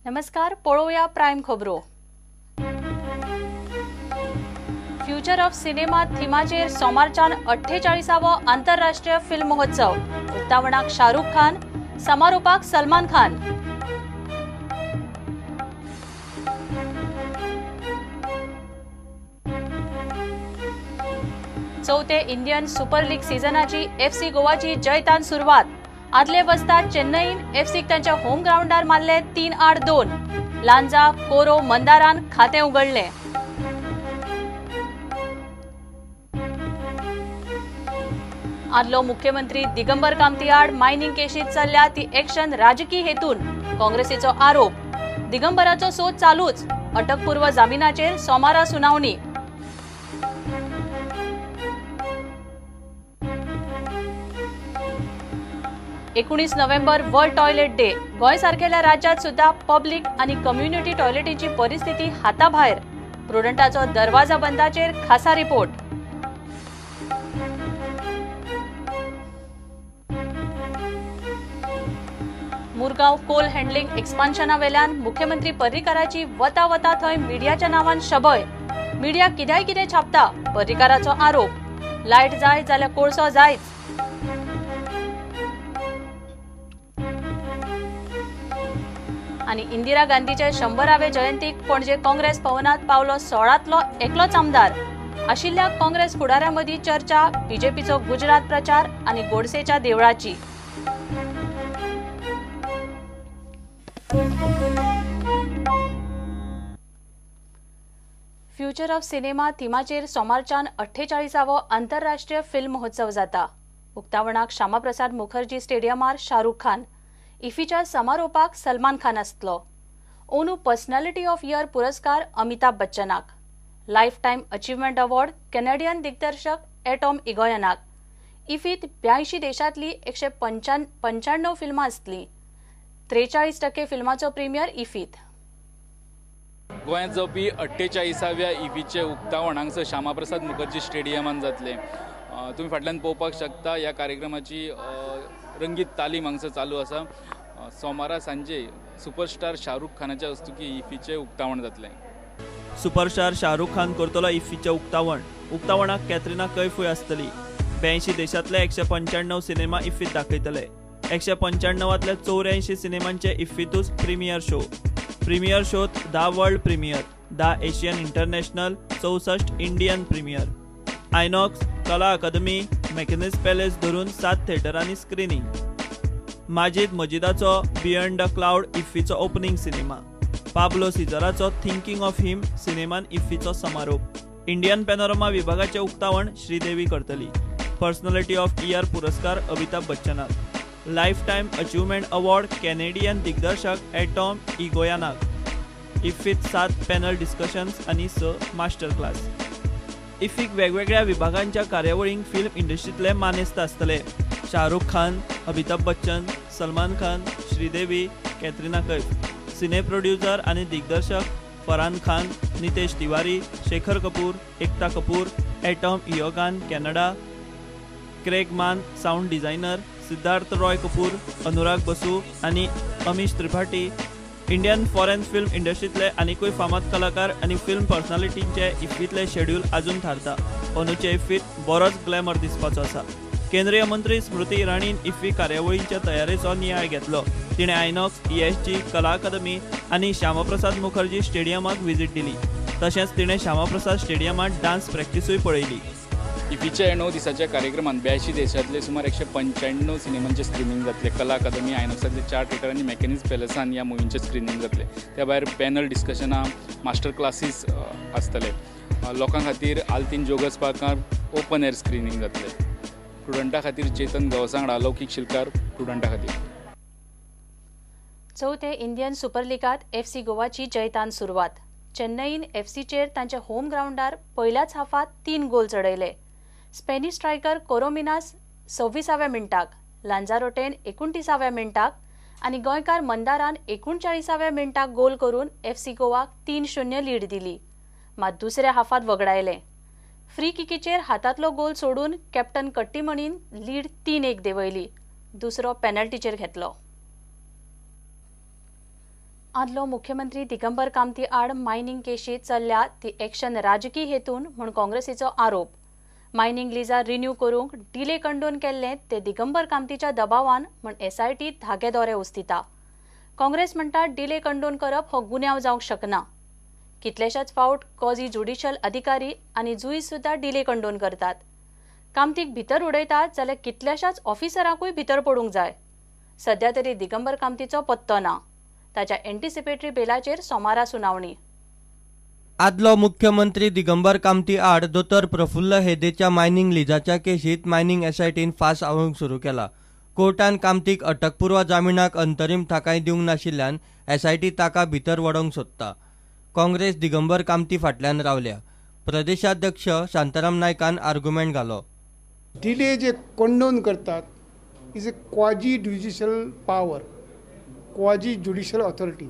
नमस्कार, पळोवया प्रायम खबरो। फ्युचर ऑफ सिनेमा थिमाचेर सोमारच्यान 48वो आंतरराष्ट्रीय फिल्म महोत्सव। उक्तावणाक शाहरुख खान, समारोपाक सलमान खान। चौथे इंडियन सुपर लीग सीझनाची एफसी गोवाची जैतान सुरवात। आदले वस्ताद चेन्नईन एफसीक तांच्या होम ग्राउंडार मारले 3-2। लांजा कोरो मंदारान खातें उगडले। आदलो मुख्यमंत्री दिगंबर कामती आड मायनिंग केशीत चल्ल्या ती एक्शन राजकीय हेतून, काँग्रेसीचो आरोप। दिगंबराचो सोद चालूच, अटकपूर्व जामिनाचेर सोमारा सुनावणी। 19 नोव्हेंबर वर्ल्ड टॉयलेट डे। गोंय सारकेल्या राज्यात सुद्धा पब्लिक आणि कम्युनिटी टॉयलेटीची परिस्थिती हाताभायर। प्रुडंटाचो दरवाजा बंदाचेर खासा रिपोर्ट। मुरगांव कोल हँडलिंग एक्सपान्शना वेल्यान मुख्यमंत्री पर्रीकाराची वता वता थंय मिडियाच्या नावान शबय। मिडिया कित्याय कितें छापता, पर्रीकाराचो आरोप। लायट जाय जाल्यार कोळसो जायच। आनी इंदिरा गांधीचे 100वे जयंतीक पणजे काँग्रेस भवनात पावलो 16तलो एकलोच आमदार। आशिल्ल्या काँग्रेस फुडाऱ्यां मदीं चर्चा, बीजेपीचो गुजरात प्रचार आनी गोडसेच्या देवळाची। फ्युचर ऑफ सिनेमा थिमाचेर सोमारच्यान 48वो आंतरराष्ट्रीय फिल्म महोत्सव जाता। उक्तावणाक श्यामाप्रसाद मुखर्जी स्टेडियमार शाहरुख खान, इफीच्या समारोपाक सलमान खान आसतलो। ओनू पर्सनॅलिटी ऑफ इयर पुरस्कार अमिताभ बच्चनाक, life time achievement award Canadian दिग्दर्शक एटॉम इगोयनाक। इफीत 82 देशांतली 195 फिल्मां आसतलीं। 43% फिल्माचो प्रीमियर इफीत। गोंयांत जावपी 48व्या इफीचें उक्तावण हांगसर श्यामाप्रसाद मुखर्जी स्टेडियमान जातलें। तुमी फाटल्यान पळोवपाक शकता ह्या कार्यक्रमाची रंगीत तालीम हांगसर चालू आसा। सोमारा सांजे सुपरस्टार शाहरुख खानाच्या हस्तुकी इफीचें उक्तावण जातलें। सुपरस्टार शाहरुख खान करतलो इफीचें उक्तावण। उक्तावणाक कॅथरीना कैफूय आसतली। 82 देशांतले 195 सिनेमा इफ्फीत दाखयतले। 195तल्या 84 सिनेमांचे इफ्फीतूच प्रीमियर शो। प्रीमियर शोत 10 world premiere, 10 Asian international, 64 Indian premiere. INOX, Kala Akademi, McKinney's palace धरून 7 थिएटरांनी स्क्रिनींग। माजीद मजिदाचो बियॉन्ड the cloud इफ्फीचो ओपनिंग सिनेमा। पाब्लो सिजराचो थिंकिंग ऑफ हिम सिनेमान इफ्फीचो समारोप। इंडियन पॅनोरमा विभागाचें उक्तावण श्रीदेवी करतली। पर्सनॅलिटी ऑफ इयर पुरस्कार अमिताभ बच्चनाक। Life time achievement award Canadian दिग्दर्शक एटॉम इगोयानाक। इफ्फीत 7 पॅनल डिस्कशन्स आनी 6 मास्टर क्लास। इफ्फीक वेगवेगळ्या विभागांच्या कार्यावळींक फिल्म इंडस्ट्रींतले मानेस्त आसतले। Shahrukh Khan, Amitabh Bachchan, Salman Khan, Sridevi, Katrina Kaif. Cine producer आनी दिग्दर्शक Farhan Khan, Nitesh Tiwari, Shekhar Kapur, Ekta Kapoor, Atom Egoyan Canada, Craig Mann sound designer, Siddharth Roy Kapur, Anurag Basu आनी Amish Tripathi. Indian foreign film इंडस्ट्रींतले आनिकूय फामाद कलाकार आनी film पर्सनालिटींचे इफ्फींतले schedule आजून थारता। अंदूचे इफ्फीत बरोच ग्लॅमर दिसपाचो आसा। केंद्रीय मंत्री स्मृती इराणीन इफ्फी कार्यावळींच्या तयारेचो नियाळ घेतलो। तिणें आयनॉक्स, ईएसजी, कला अकादमी आनी श्यामाप्रसाद मुखर्जी स्टेडियमाक विजीट दिली। तशेंच तिणें श्यामाप्रसाद स्टेडियमांत डान्स प्रॅक्टिसूय पळयली। इफीच्या 9 दिसाच्या कार्यक्रमात 82 देशांतले सुमार 195 सिनेमांचे स्क्रिनींग जातले। कला अकादमी, आयनॉक्सांतले 4 थिएटर आनी मॅकॅनिज पॅलेसान ह्या मुवींचें स्क्रिनींग जातलें। त्या भायर पॅनल डिस्कशनां, मास्टर क्लासीस आसतले। लोकां खातीर आल्तीन जोगस पार्कार ओपन एयर स्क्रिनींग जातलें। प्रुडंटा खातीर चेतन गवसांगडा, लौकीक शिलकार, प्रुडंटा खातीर। चौथे इंडियन सुपर लिगांत एफसी गोवाची जैतान सुरवात। चेन्नईन एफसीचेर तांच्या होम ग्राउंडार पयल्याच हाफांत 3 गोल चडयले। स्पॅनिश स्ट्रायकर कोरोमिनास 26व्या मिनटाक, लांजारोटेन 29व्या मिनटाक आनी गोंयकार मंदारान 39व्या मिनटाक गोल करून एफसी गोवाक 3-0 लीड दिली। मात दुसऱ्या हाफांत वगडायलें। फ्री किकीचेर हातांतलो गोल सोडून कॅप्टन कट्टीमणीन लीड 3-1 देंवयली। दुसरो पेनल्टीचेर घेतलो। आदलो मुख्यमंत्री दिगंबर कामती आड मायनिंग केशी चल्ल्या ती एक्शन राजकी हेतून म्हूण काँग्रेसीचो आरोप. मायनिंग लिजा रिन्यू करूंक डिले कंडोन केल्ले ते दिगंबर कामतीच्या दबावान म्हूण एसआयटी धागे दोरे उस्तिता. काँग्रेस म्हणटा डिले कंडोन करप हो गुन्यांव जावंक शकना. कितलेशाच फावट कॉजी ज्युडिशियल अधिकारी आनी जुईज सुद्दां डिले कंडोन करतात. कामतीक भितर उडयतात जाल्यार कितल्याशाच ऑफिसरांकूय भितर पडूंक जाय. सध्या तरी दिगंबर कामतीचो पत्तो ना. ताच्या एंटिसिपेटरी बेलाचेर सोमारा सुनावणी. आदलो मुख्यमंत्री दिगंबर कामती आड दोतोर प्रफुल्ल हेदेच्या मायनिंग लिजाच्या केशीत मायनिंग एसआयटीन फास आवळूंक सुरू केला. कोर्टान कामतीक अटकपूर्व जामिनाक अंतरीम थाकाय दिवंक नाशिल्ल्यान एसआयटी ताका भितर वडोवंक सोदता. काँग्रेस दिगंबर कामती फाटल्यान रावल्या. प्रदेशाध्यक्ष शांताराम नायकान आर्ग्युमेंट घालो. डिले जे कंडोन करतात is a quasi judicial power, quasi judicial authority.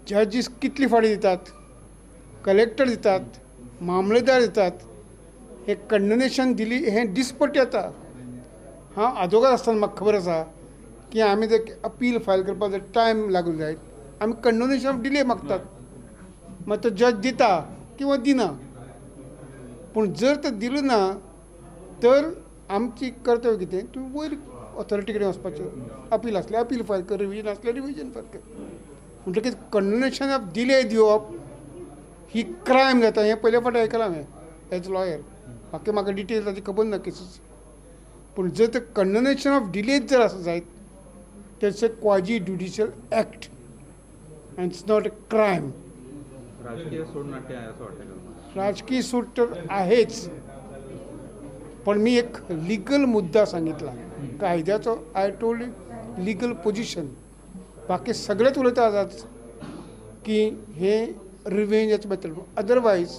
जजीस कितली फाटी दितात, कलेक्टर दितात, मामलेदार दितात, हे कंडोनेशन दिली हें दिसपट्टी येता. हांव आदोगाद आसतना म्हाका खबर आसा की आमी जर अपील फायल करपाक जर टायम लागून जायत आमी कंडोनेशन ऑफ डिले मागतात, मागीर तो जज दिता किंवा दिना. पूण जर तो दिलो ना तर आमची कर्तव्य कितें, तूं वयर ऑथॉरिटी कडेन वचपाचें. अपील आसलें अपील फायल कर, रिविजन आसलें रिविजन फायल कर. म्हणटकीच कंडोनेशन ऑफ डिले दिवप ही क्रायम जाता हें पयले फावट आयकलां हांवें एज लॉयर. बाकी म्हाका डिटेल ताची खबर ना केसीस. पूण जर तर कंडोनेशन ऑफ डिलेज जर आसा जायत that's a quasi judicial act and it's not a crime. राजकीय सूट तर आहेच, पण मी एक लिगल मुद्दा सांगितला कायद्याचो. I told legal position. बाकी सगळेच उलयता आसात की हे रिवेंजाचें मेथड. अदरवायज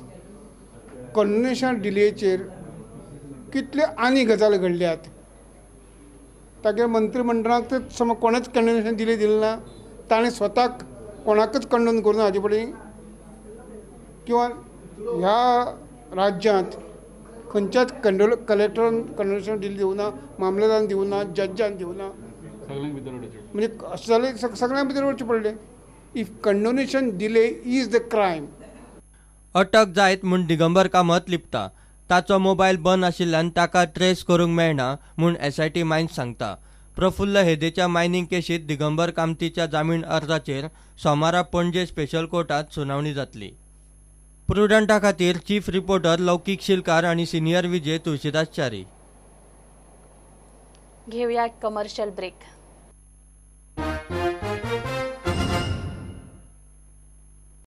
कंडोनेशन डिलेचेर कितले आनी गजाल घडल्यात. तागेर मंत्रिमंडळाक समज कोणेच कंडोनेशन डिले दिलें ना, ताणें स्वताक कोणाकच कंडोन करूं ना हाजे फुडें किंवा ह्या राज्यांत खंयच्याच कलेक्टरान कंडोनेशन डिले दिवना, मामलेदारान दिवना, जज्जान दिवना, म्हणजे अशें जालें सगळ्यां भितर वचचें पडलें. If condonation delay is the crime. अटक जायत म्हूण दिगंबर कामत लिपता. ताचो मोबायल बंद आशिल्ल्यान ताका ट्रेस करूंक मेळना म्हूण एसआयटी मायन्स सांगता. प्रफुल्ल हेदेच्या मायनिंग केशीत दिगंबर कामतीच्या जामीन अर्जाचेर सोमारा पणजे स्पेशल कोर्टात सुनावणी जातली. प्रुडंटा खातीर चीफ रिपोर्टर लौकीक शिलकार आनी सिनियर विजय तुळशीदास च्यारी. घेऊया कमर्शियल ब्रेक.